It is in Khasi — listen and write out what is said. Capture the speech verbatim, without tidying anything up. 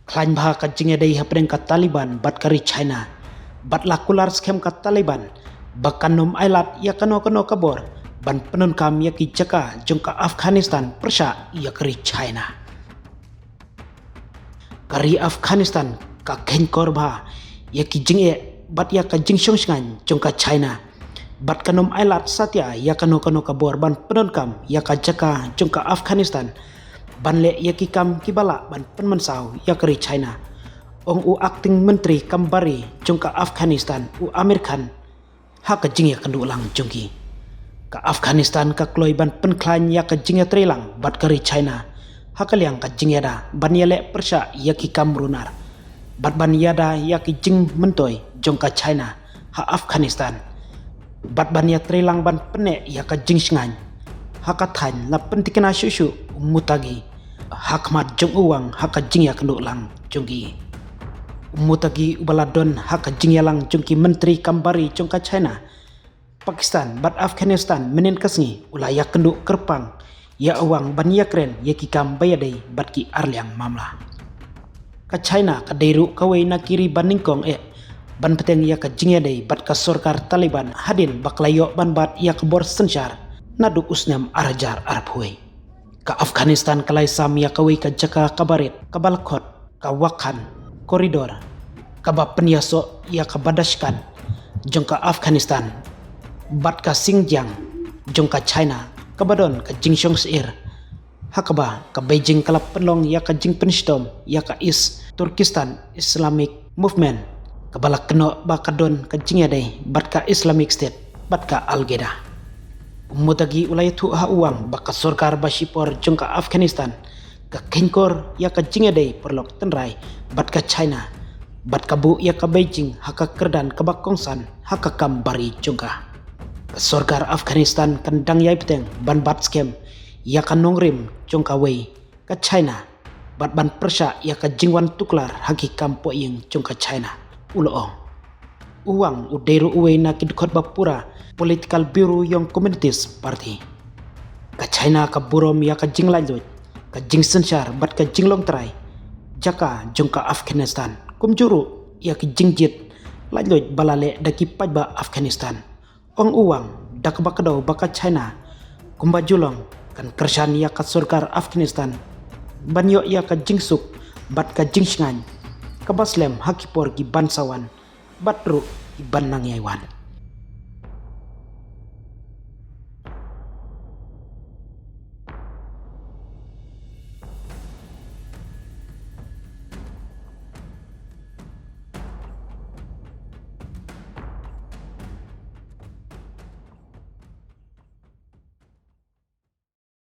Khlaiñ bha ka jingïadei hapdeng ka Taliban bad ka ri China, bad la kular skhem ka Taliban ba kan ym ailad ïa kano kano ka bor ban pyndonkam ïa ki jaka jong ka Afghanistan pyrshah ïa ka ri China. Ka ri Afghanistan ka kheiñkor bha ïa ki jingeh bad ïa ka jingshongshngaiñ jong ka China, bad kan ym ailad satia ïa kano kano ka bor ban pyndonkam ïa ka jaka jong ka Afghanistan ban leh ïa ki kam kiba lah ban pynmynsaw ïa ka ri China, ong u Acting Myntri Kam Bari jong ka Afghanistan, u Amir Khan, ha ka jingïakynduh lang jong ki. Ka Afghanistan ka kloi ban pynkhlaiñ ïa ka jingïatreilang bad ka ri China ha ka liang ka jingïada ban ïaleh pyrshah ïa ki kam runar bad ban ïada ïa ki jingmyntoi jong ka China ha Afghanistan, bad ban ïatreilang ban pynneh ïa ka jingshngaiñ. Ha ka thaiñ la pyntikna shuh shuh u Motagi ha khmat jong u Wang ha ka jingïakynduh lang jong ki. U Motagi uba la don ha ka jingïalang jong ki Myntri Kam Bari jong ka China, Pakistan bad Afghanistan mynhynnin ka sngi u la ïakynduh kyrpang ïa u Wang ban ïakren ïa ki kam ba ïadei bad ki arliang mamla. Ka China ka dei ruh kawei na ki ri ba nyngkong eh ban bteng ïa ka jingïadei bad ka sorkar Taliban hadien ba ka la ïoh ban bat ïa ka bor synshar naduh u snem ar hajar arphew. Ka Afghanistan ka la ïasam ïa kawei ka jaka kaba rit, kaba la khot ka Wakhan Corridor, kaba pynïasoh ïa ka Badaskan jong ka Afghanistan bad ka Xinjiang jong ka China, kaba don ka jingshongsyier, ha kaba ka Beijing ka la pynlong ïa ka jingpynshitom ïa ka East Turkestan Islamic Movement, kaba la kynnoh ba ka don ka jingïadei bad ka Islamic State bad ka Al-Qaeda. U Motagi u la ïathuh ha u Wang ba ka sorkar ba shipor jong ka Afghanistan ka kheiñkor ïa ka jingïadei paralok tynrai bad ka China, bad ka buh ïa ka Beijing ha ka kyrdan kaba kongsan ha ka kam bari jong ka. Ka sorkar Afghanistan kan dang ïai bteng ban bat skhem ïa ka nongrim jong kawei ka China bad ban pyrshah ïa ka jingwan tuklar ha ki kam pohïing jong ka China, u la ong. U Wang u dei ruh uwei na ki dkhot ba pura Political Bureau Young Communities Party. Ka China ka burom ïa ka jinglaitluid, ka jingsynshar bad ka jinglong trai jaka jong ka Afghanistan, kumjuh ruh ïa ki jingjied laitluid ba la leh da ki paidbah Afghanistan. Ong u Wang da kaba kdew ba ka China kumba ju long kan kyrshan ïa ka sorkar Afghanistan ban ïoh ïa ka jingsuk bad ka jingshngaiñ kaba slem ha ki por ki ban sa wan bad ruh ki ban nang ïai wan.